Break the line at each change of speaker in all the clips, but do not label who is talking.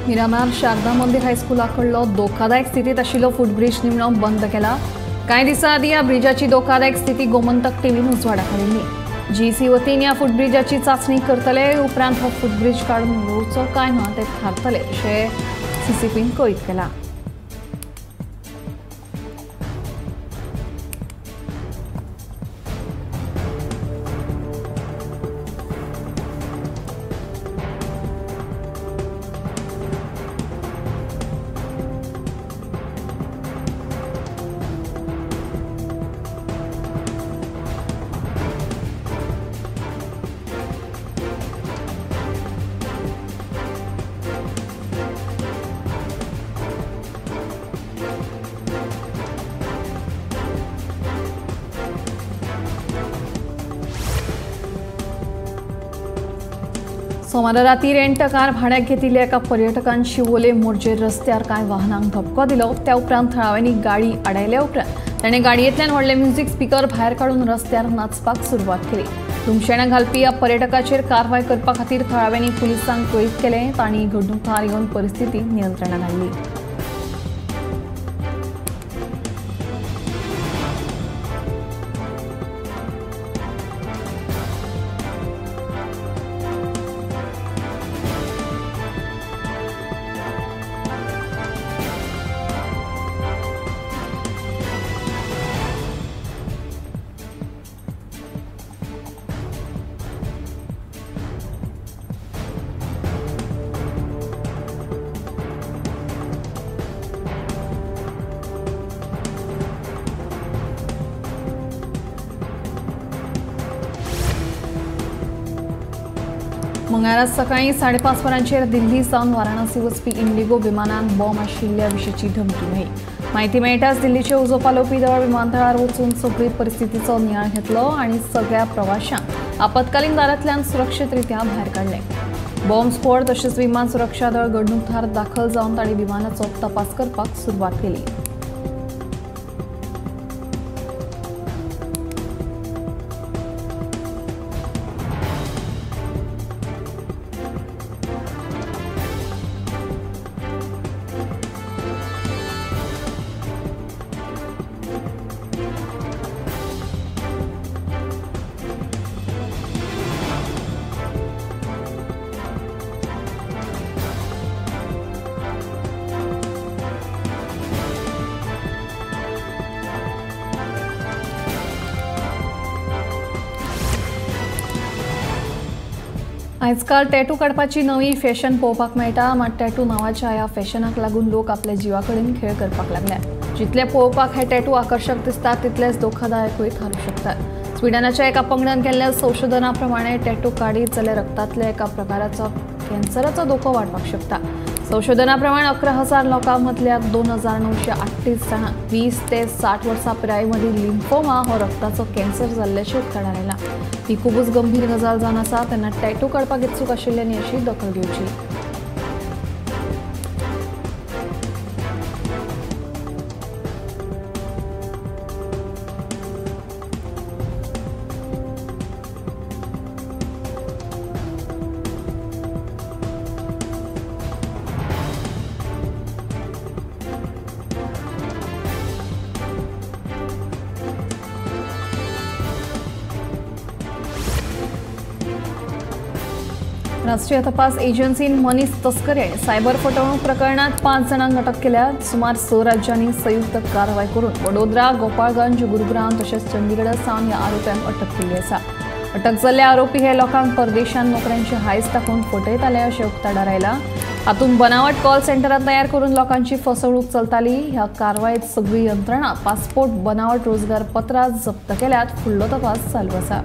मिरामार शारदा मंदिर हायस्कुला कडलो धोकादायक स्थितीत आशिल्लो फुटब्रिज निमणो बंद केला। कांय दिसां आदीं ह्या ब्रिजाची धोकादायक स्थिती गोमंतक टीव्हीन उजवाडाक हाडिल्ली। जीसी वतीन ह्या फुटब्रिजाची चांचणी करतले, उपरांत हो फुटब्रिज काडून उडोवचो काय ना तें थारतलें अशें सीसीपीन कळीत केलां। सोमारा राती रेंट कार भाड्याक घेतिल्ल्या एका पर्यटकान शिवोले मोरजे रस्त्यार कांय वाहनांक धपको दिलो। त्या उपरांत थळाव्यांनी गाडी आडायल्या उपरांत ताणें गाडयेंतल्यान व्हडले म्युझिक स्पीकर भायर काडून रस्त्यार नाचपाक सुरवात केली। धुमशेणां घालपी ह्या पर्यटकाचेर कारवाय करपा खातीर थळाव्यांनी पुलिसांक कळीत केलें। तांणी घडणूक थळार येवन परिस्थिती नियंत्रणात हाडली। मंगळारा सकाळी 5:30 वरांचेर दिल्ली सावन वाराणसी वचपी इंडिगो विमानान बॉम्ब आशिल्ल्या विशींची धमकी मेळ्ळी। म्हायती मेळटाच दिल्लीचे उजो पालोवपी दळ विमानतळार वचून सगळी परिस्थितीचो नियाळ घेतलो आनी सगळ्या प्रवाशांक आपत्कालीन दारांतल्यान सुरक्षीतरित्या भायर काडले। बॉम्ब स्क्वॉड तशेंच विमान सुरक्षा दळ घडणूक थळार दाखल जावन तांणी विमानाचो तपास करपाक सुरवात केली। आजकाल टॅटू काडपाची नवी फॅशन पळोवपाक मेळटा, मात टॅटू नांवाच्या ह्या फॅशनाक लागून लोक आपल्या जिवा कडेन खेळ करपाक लागल्यात। जितले पळोवपाक हे टॅटू आकर्शक दिसतात तितलेच धोकादायकूय थारूंक शकतात। स्विडनाच्या एका पंगडान केल्ल्या संशोधना प्रमाणे टॅटू काडीत जाल्यार रक्तांतल्या एका प्रकाराचो कॅन्सराचो धोको वाडपाक शकता। संशोधना प्रमाण 11,000 लोकां मदल्या 2,938 जाणांक 20 ते 60 वर्सां पिराये मदीं लिम्फोमा हो रक्ताचो कॅन्सर जाल्ल्याचें उक्ताडार आयलां। ही खूबच गंभीर गजाल जावन आसा। तेन्ना टॅटू काडपाक इत्सूक आशिल्ल्यांनी अशी दखल घेवची। राष्ट्रीय तपास एजन्सीन मनीस तस्करी आनी सायबर फटवणूक प्रकरणात 5 जाणांक अटक केल्या। सुमार 6 राज्यांनी संयुक्त कारवाय करून वडोदरा, गोपाळगंज, गुरुग्राम तशेंच चंदीगड सावन ह्या आरोप्यांक अटक केल्ली आसा। अटक जाल्ले आरोपी हे लोकांक परदेशांत नोकऱ्यांचे हायस दाखोवन फटयताले अशें उक्ताडार आयलां। हातूंत बनावट कॉल सेंटरां तयार करून लोकांची फसवणूक चलताली। ह्या कारवायेत सगळी यंत्रणा, पासपोर्ट, बनावट रोजगार पत्रां जप्त केल्यात। फुडलो तपास चालू आसा।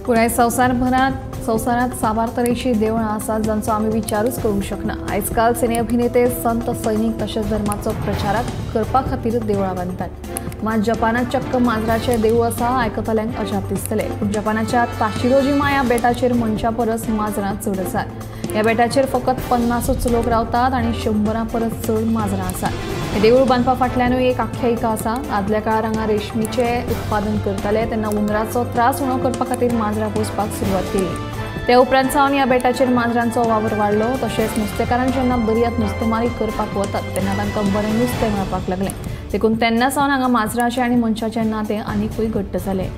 पुराय संवसारभरात संवसारांत साबार तरेची देवळां आसात जांचो आमी विचारूच करूंक शकना। आयजकाल सिने अभिनेते, संत, सैनीक तशेंच धर्माचो प्रचार करपा खातीर देवळां बांदतात। मात जपानात चक्क माजराचें देवूळ आसा, आयकतल्यांक अजाप दिसतलें। पूण जपानाच्या ताशिरोजिमा ह्या बेटाचेर मनशां परस माजरां चड आसात। ह्या बेटाचेर फकत 50च लोक रावतात आनी 100 परस चड माजरां आसात। हे देवूळ बांदपा फाटल्यानूय एक आख्यायिका आसा। आदल्या काळार हांगा रेशमीचें उत्पादन करताले तेन्ना उंदराचो त्रास उणो करपा खातीर माजरां पोसपाक सुरवात केली। ते उपरांत सावन ह्या बेटाचेर माजरांचो वावर वाडलो। तशेंच नुस्तेकारां जेन्ना दर्यांत नुस्तेमारी करपाक वतात तेन्ना तांकां बरें नुस्तें मेळपाक लागलें। देखून तेन्ना सावन हांगा माजराचें आनी मनशाचें नातें आनिकूय घट्ट जालें।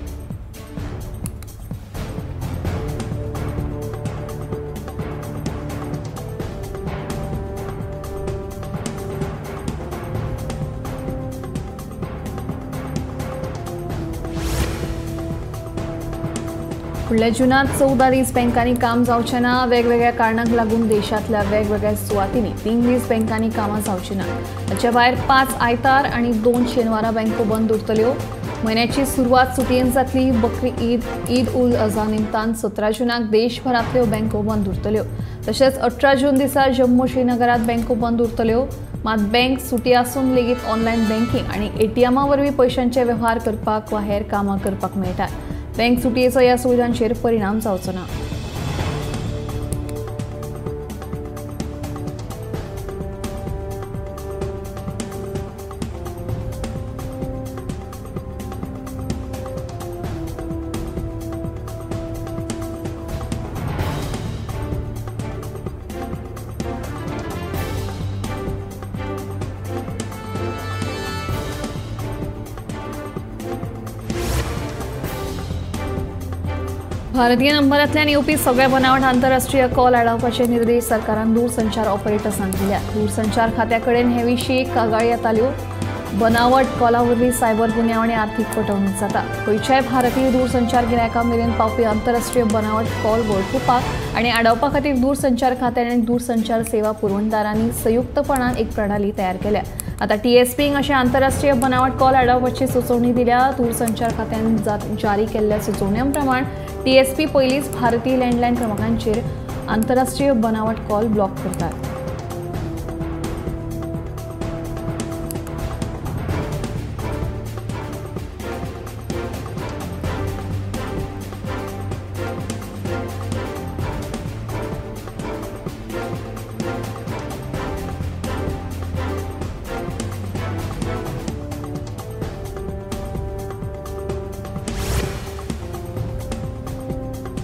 फुडल्या जुनात 14 दीस बँकांनी काम जावचें ना। वेगवेगळ्या कारणांक लागून देशांतल्या वेगवेगळ्या सुवातींनी 3 दीस बँकांनी कामां जावचीं ना। ताचे भायर 5 आयतार आनी 2 शेनवारा बँको बंद उरतल्यो। म्हयन्याची सुरवात सुटयेन जातली। बकरी ईद, ईद उल अझा निमतान 17 जुनाक देशभरांतल्यो बँको बंद उरतल्यो। तशेंच 18 जून दिसा जम्मू श्रीनगरात बँको बंद उरतल्यो। मात बँक सुटी आसून लेगीत ऑनलायन बँकिंग आनी एटीएमा वरवीं पयशांचे वेव्हार करपाक वा हेर कामां करपाक मेळटात। बँक सुटयेचो ह्या सुविधांचेर परिणाम जावचो ना। भारतीय नंबरांतल्यान येवपी सगळे बनावट आंतरराष्ट्रीय कॉल आडावपाचे निर्देश सरकारान दूरसंचार ऑपरेटर्सांक दिल्या। दूरसंचार खात्या कडेन हे विशीं कागाळी येताल्यो। बनावट कॉला वरवीं सायबर गुन्यांव आनी आर्थीक फटवणूक जाता। खंयच्याय भारतीय दूरसंचार गिरायकां मेरेन पावपी आंतरराष्ट्रीय बनावट कॉल वळखुपाक आनी आडावपा खातीर दूरसंचार खात्यान आनी दूरसंचार सेवा पुरवणदारांनी संयुक्तपणान एक प्रणाली तयार केल्या। आतां टीएसपींक अशे आंतरराष्ट्रीय बनावट कॉल आडावपाची सुचोवणी दिल्या। दूरसंचार खात्यान जारी केल्ल्या सुचोवण्यां प्रमाण टीएसपी पयलींच भारतीय लँडलायन क्रमांकांचेर आंतरराष्ट्रीय बनावट कॉल ब्लॉक करतात।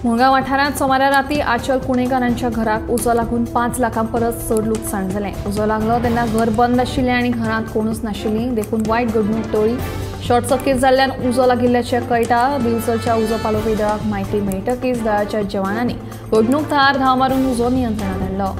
मुळगांव वाठारांत सोमारा राती आचल कुणेकारांच्या घराक उजो लागून 5 लाखां परस चड लुकसाण जालें। उजो लागलो तेन्ना घर बंद आशिल्लें आनी घरांत कोणूच नाशिल्लीं, देखून वायट घडणूक टळ्ळी। शॉर्ट सर्कीट जाल्ल्यान उजो लागिल्ल्याचें कळटा। दिवचलच्या उजो पालोवपी दळाक म्हायती मेळटकीच दळाच्या जवानांनी घडणूक थळार धांव मारून उजो नियंत्रणांत हाडलो।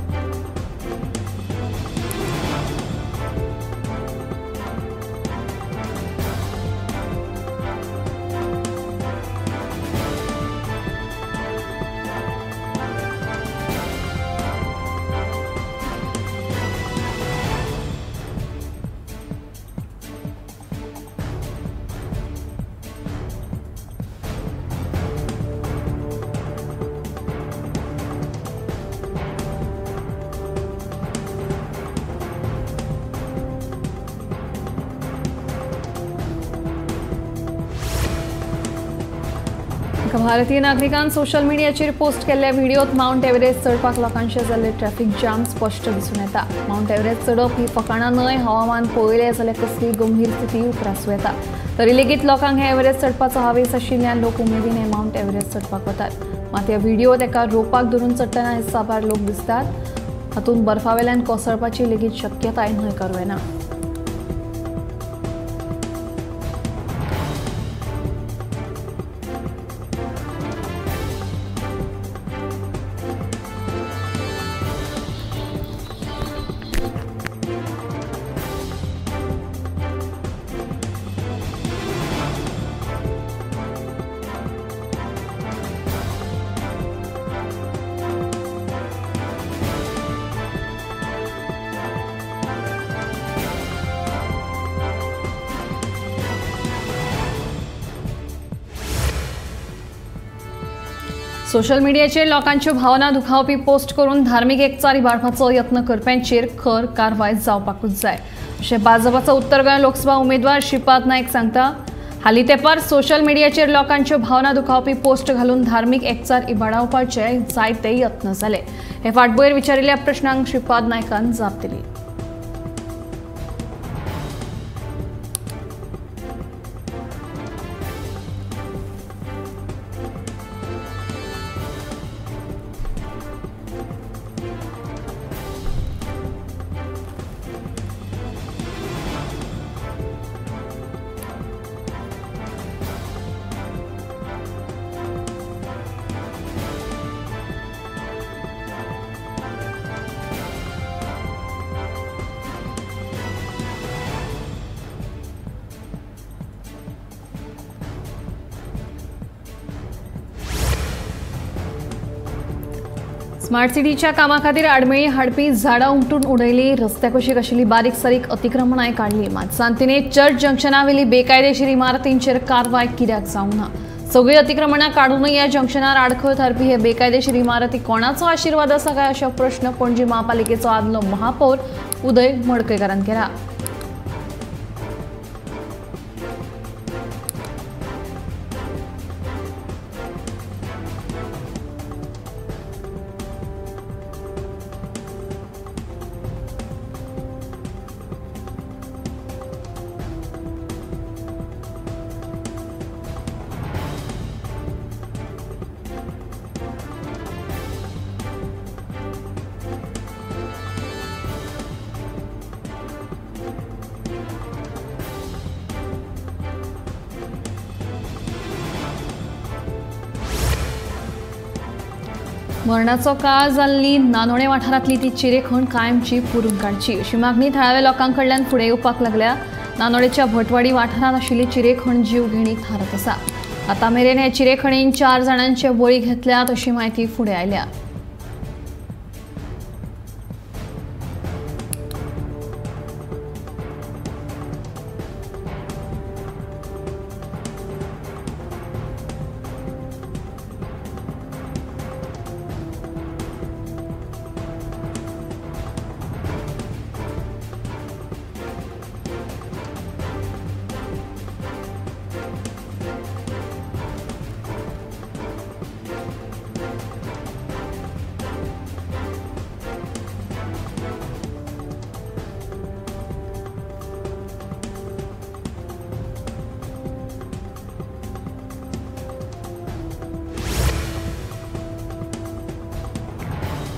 भारतीय नागरिकान सोशल मिडियाचेर पोस्ट केल्ल्या व्हिडियोत माउंट एव्हरेस्ट चडपाक लोकांचे जाल्ले ट्रॅफिक जाम स्पश्ट दिसून येता। माउंट एव्हरेस्ट चडप ही फकाणां न्हय, हवामान पळयलें जाल्यार कसली गंभीर स्थिती उप्रासूं येता। तरी लेगीत लोकांक हे एव्हरेस्ट चडपाचो हावेस आशिल्ल्यान लोक उमेदीन हे माउंट एव्हरेस्ट चडपाक वतात। मात ह्या व्हिडियोत एका रोपाक धरून चडटना हे साबार लोक दिसतात। हातूंत बर्फावेल्यान कोसळपाची लेगीत शक्यताय न्हयकारूं येना। सोशल मिडियाचेर लोकांच्यो भावना दुखावपी पोस्ट करून धार्मीक एकचार इबाडपाचो यत्न करप्यांचेर खर कारवाय जावपाकूच जाय अशें भाजपाचो उत्तर गोंय लोकसभा उमेदवार श्रीपाद नायक सांगता। हालीं तेंपार सोशल मिडियाचेर लोकांच्यो भावना दुखावपी पोस्ट घालून धार्मीक एकचार इबाडावपाचे जायते यत्न जाले। हे फाटभुंयेर विचारिल्ल्या प्रश्नांक श्रीपाद नायकान जाप दिली। स्मार्ट सिटीच्या कामा खातीर आडमेळी हाडपी झाडां उमटून उडयली, रस्त्या कुशीक आशिल्ली बारीक सारीक अतिक्रमणांय काडली। मात सांतिने चर्च जंक्शनावेली बेकायदेशीर इमारतींचेर कारवाय कित्याक जावंक ना? सगळीं अतिक्रमणां काडूनय ह्या जंक्शनार आडखळ थारपी हे बेकायदेशीर इमारती कोणाचो आशिर्वाद आसा काय अशो प्रश्न पणजी महापालिकेचो आदलो महापौर उदय मडकयकारान केला। मरणाचो काळ जाल्ली नानोणे वाठारांतली ती चिरेखण कायमची पुरून काडची अशी मागणी थळाव्या लोकां कडल्यान फुडें येवपाक लागल्या। नानोडेच्या भटवाडी वाठारांत आशिल्ली चिरेखण जीवघेणी थारत आसा। आतां मेरेन हे चिरेखणीन 4 जाणांचे बळी घेतल्यात अशी म्हायती फुडें आयल्या।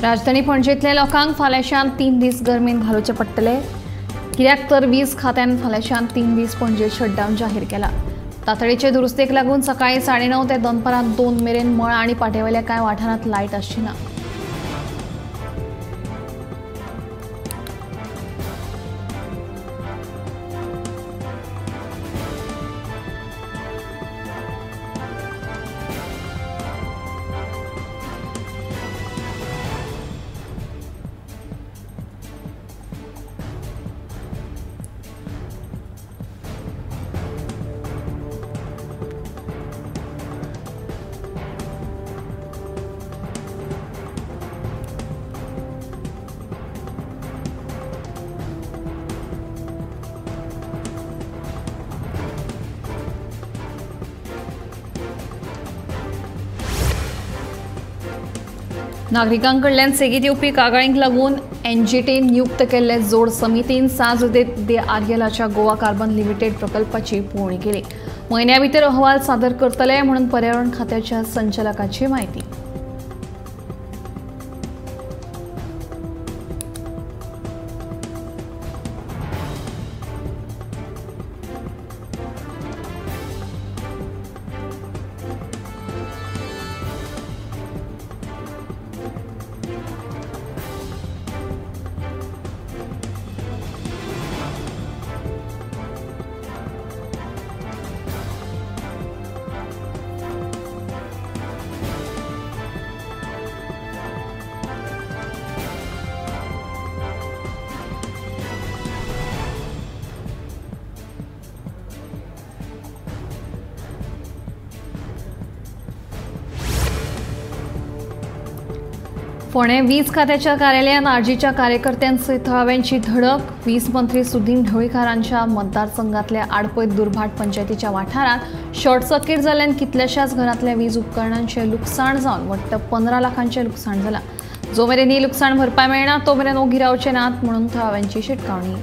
राजधानी पणजेंतल्या लोकांक फाल्यांच्यान 3 दीस गरमेन घालोवचे पडटले। कित्याक तर वीज खात्यान फाल्यांच्यान 3 दीस पणजे शटडावन जाहीर केला। तातडीचे दुरुस्तेक लागून सकाळी 9:30 ते दनपारां 2 मेरेन मळ आनी पाट्यावेल्या कांय वाठारांत लायट आसची ना। नागरिकांकडल्यान सेगीत येवपी कागाळींक लागून एनजीटीन नियुक्त केल्ले जोड समितीन साज दे आर्यलाच्या गोवा कार्बन लिमिटेड प्रकल्पाची पळोवणी केली। म्हयन्या भितर अहवाल सादर करतले म्हणून पर्यावरण खात्याच्या संचालकाची म्हायती। फोंडें वीज खात्याच्या कार्यालयान आरजीच्या कार्यकर्त्यांसयत थळाव्यांची धडक. वीज मंत्री सुदिन ढवळीकारांच्या मतदारसंघातल्या आडपय दुर्भाट पंचायतीच्या वाठारांत शॉर्ट सर्किट जाल्ल्यान कितल्याशाच घरांतल्या वीज उपकरणांचें लुकसाण जावन वट्ट 15 लाखांचें लुकसाण जालां. जो मेरेन ही लुकसाण भरपाय मेळना तो मेरेन ओगी रावचे नात म्हणून थळाव्यांची शिटकावणी.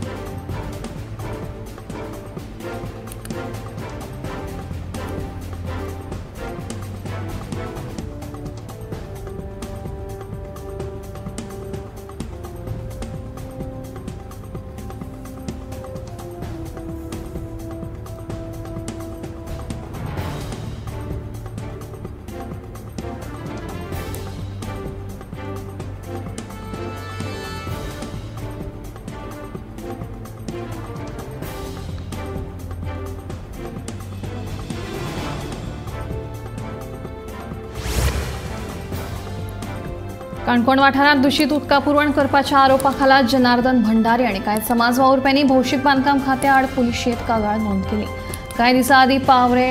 काणकोण वाठारांत दूषित उदका पुरवण करपाच्या आरोपाखाला जनार्दन भंडारी आनी कांय समाज वावुरप्यांनी भौशीक बांदकाम खात्या आड पुलिशेंत कागाळ नोंद केली. कांय दिसां आदीं पावरे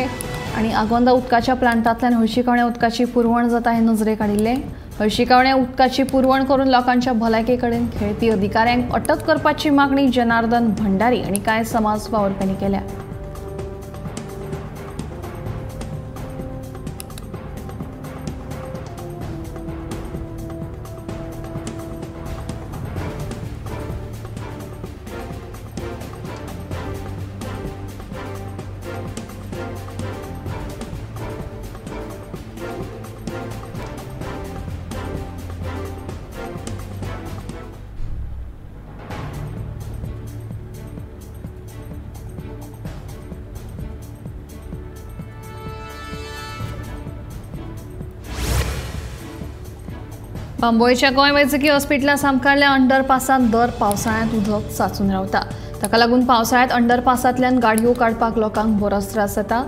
आनी आगोंदा उदकाच्या प्लांटांतल्यान हळशिकावण्या उदकाची पुरवण जाता हें नजरेक हाडिल्लें. हळशिकावण्या उदकाची पुरवण करून लोकांच्या भलायके कडेन खेळपी अधिकाऱ्यांक अटक करपाची मागणी जनार्दन भंडारी आनी कांय समाज वावुरप्यांनी केल्या. बांबोळेच्या गोंय वैजकी हॉस्पिटला सामकारल्या अंडरपासांत दर पावसाळ्यांत उदक साचून रावता. ताका लागून पावसाळ्यांत अंडरपासांतल्यान गाडयो काडपाक लोकांक बरोच त्रास जाता.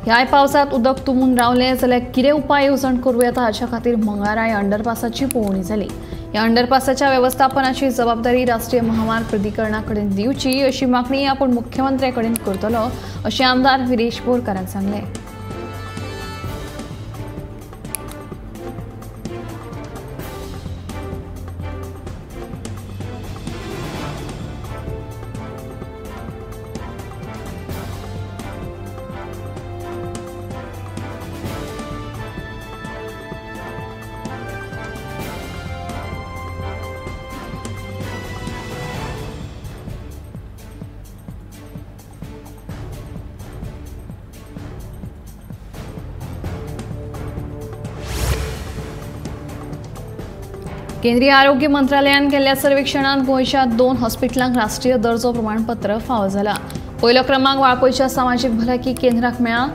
ह्याय पावसांत उदक तुंबून रावलें जाल्यार कितें उपाय येवजण करूं येता हाच्या खातीर मंगळारा ह्या अंडरपासाची पळोवणी जाली. ह्या अंडरपासाच्या वेवस्थापनाची जबाबदारी राष्ट्रीय महामार्ग प्राधिकरणा कडेन दिवची अशी मागणी आपूण मुख्यमंत्र्या कडेन करतलो अशें आमदार विरेश बोरकारान सांगलें. केंद्रीय आरोग्य मंत्रालयान केल्ल्या सर्वेक्षणांत गोंयच्या 2 हॉस्पिटलांक राष्ट्रीय दर्जो प्रमाणपत्र फावो जाला. पयलो क्रमांक वाळपयच्या सामाजीक भलायकी केंद्राक मेळ्ळा.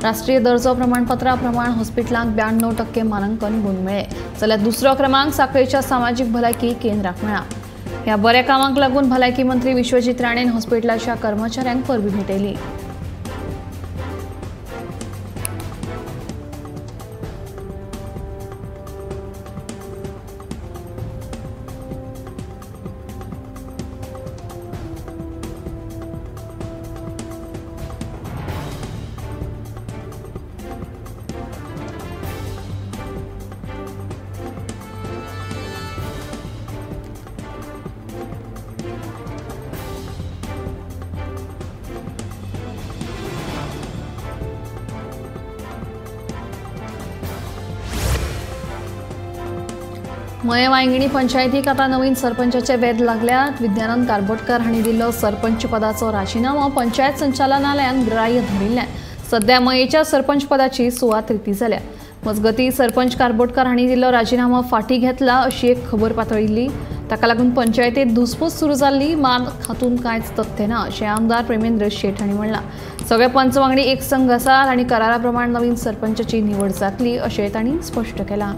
राष्ट्रीय दर्जो प्रमाणपत्रा प्रमाण हॉस्पिटलांक 92% मानांकन गुण मेळ्ळे, जाल्यार दुसरो क्रमांक सांखळेच्या सामाजीक भलायकी केंद्राक मेळ्ळा. ह्या बऱ्या कामाक लागून भलायकी मंत्री विश्वजीत राणेन हॉस्पिटलाच्या कर्मचाऱ्यांक परबी भेटयली. मये वांयगिणी पंचायतीक आतां नवीन सरपंचाचे वेध लागल्यात. विद्यानंद कारबोटकर हांणी दिल्लो सरपंच पदाचो राजिनामो पंचायत संचालनालयान ग्राह्य धरिल्ल्यान सध्या मयेच्या सरपंच पदाची सुवात रिती जाल्या. मजगतीं सरपंच कारबोटकर हांणी दिल्लो राजिनामो फाटीं घेतला अशी एक खबर पातळिल्ली. ताका लागून पंचायतींत धुसफूस सुरू जाल्ली, मात हातूंत कांयच तथ्य ना अशें आमदार प्रेमेंद्र शेट हांणी म्हणलां. सगळे पंच वांगडी एक संघ आसात आनी करारा प्रमाण नवीन सरपंचाची निवड जातली अशें तांणी स्पश्ट केलां.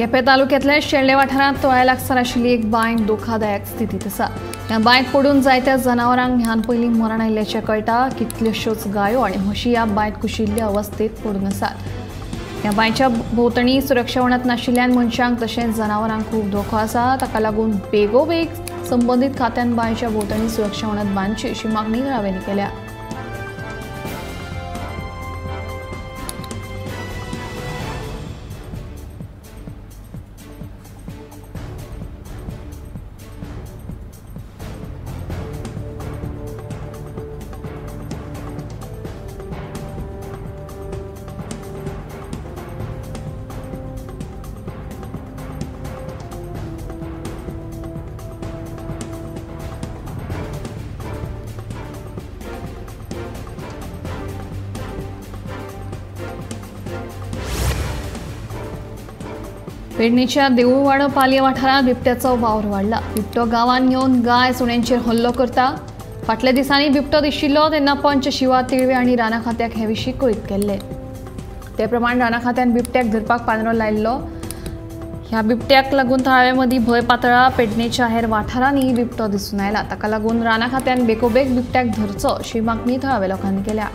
केपें तालुक्यांतल्या शेल्डें वाठारांत तळ्या लागसार आशिल्ली एक बांय धोकादायक स्थितींत आसा. ह्या बांयत पडून जायत्या जनावरांक ह्यान पयलीं मरण आयिल्ल्याचें कळटा. कितल्योश्योच गायो आनी म्हशी ह्या बांयत कुशिल्ले अवस्थेंत पडून आसात. ह्या बांयच्या भोंवतणी सुरक्षा वणत नाशिल्ल्यान मनशांक तशेंच जनावरांक खूब धोको आसा. ताका लागून बेगोबेग संबंदीत खात्यान बांयच्या भोंवतणी सुरक्षा वणत बांदची अशी मागणी थळाव्यांनी केल्या. पेडणेच्या देऊळवाडो पालये वाठारांत बिबट्याचो वावर वाडला. बिबटो गांवांत येवन गाय सुण्यांचेर हल्लो करता. फाटल्या दिसांनी बिबटो दिशिल्लो तेन्ना पंच शिवा तिळवे आनी राना खात्याक हे विशीं कळीत केल्लें. ते प्रमाण राना खात्यान बिबट्याक धरपाक पांजरो लायिल्लो. ह्या बिबट्याक लागून थळाव्या मदीं भंय पातळा. पेडणेच्या हेर वाठारांनी बिबटो दिसून आयला. ताका लागून राना खात्यान बेगोबेग बिबट्याक धरचो अशी मागणी थळाव्या लोकांनी केल्या.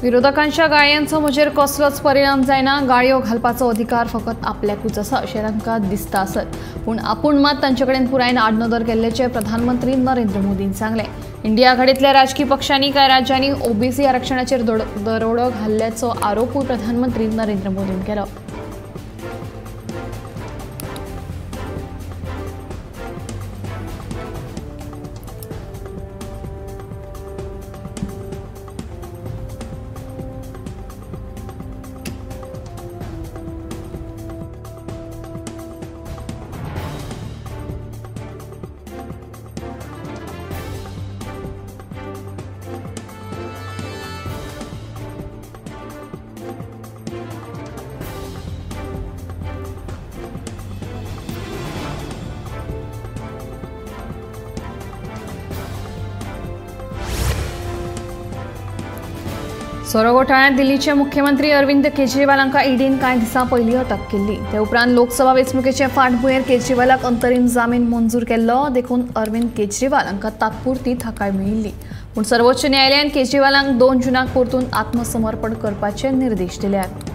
विरोधकांच्या गाळयांचो म्हजेर कसलोच परिणाम जायना. गाळयो घालपाचो अधिकार फकत आपल्याकूच आसा अशें तांकां दिसता आसत, पूण आपूण मात तांचे कडेन पुरायेन आडनदर केल्ल्याचें प्रधानमंत्री नरेंद्र मोदीन सांगलें. इंडिया आघाडींतल्या राजकी पक्षांनी कांय राज्यांनी ओबीसी आरक्षणाचेर दरोडो घाल्ल्याचो आरोपूय प्रधानमंत्री नरेंद्र मोदीन केलो. सोरो घोटाळ्यांत दिल्लीचे मुख्यमंत्री अरविंद केजरीवाल हांकां ईडीन कांय दिसां पयलीं अटक केल्ली. ते उपरांत लोकसभा वेंचणुकेचे फाटभुंयेर केजरीवालाक अंतरीम जामीन मंजूर केल्लो. देखून अरविंद केजरीवाल हांकां तात्पुरती थाकाय मेळिल्ली. पूण सर्वोच्च न्यायालयान केजरीवालांक 2 जूनाक परतून आत्मसमर्पण करपाचे निर्देश दिल्यात.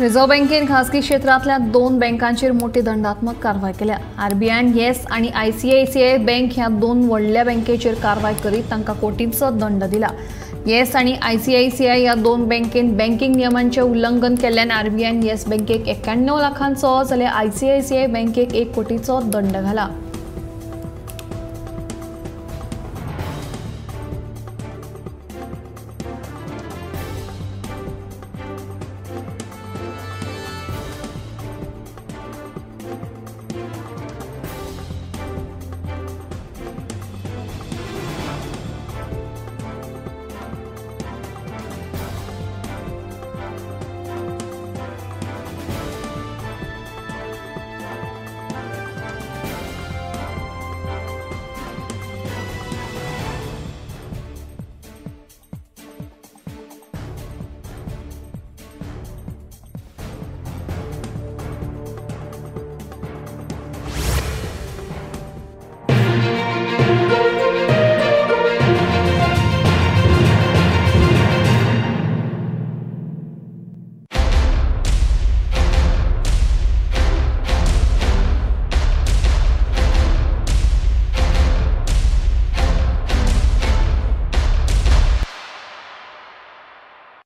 रिझर्व्ह बँकेन खासगी क्षेत्रांतल्या 2 बँकांचेर मोठी दंडात्मक कारवाय केल्या. आरबीआयन येस आनी आयसीआयसीआय बँक ह्या 2 व्हडल्या बँकेचेर कारवाय करीत तांकां कोटींचो दंड दिला. येस आनी आयसीआयसीआय ह्या 2 बँकेन बँकिंग नियमांचें उल्लंघन केल्ल्यान आरबीआयन येस बँकेक 91 लाखांचो जाल्यार आयसीआयसीआय बँकेक 1 कोटीचो दंड घाला.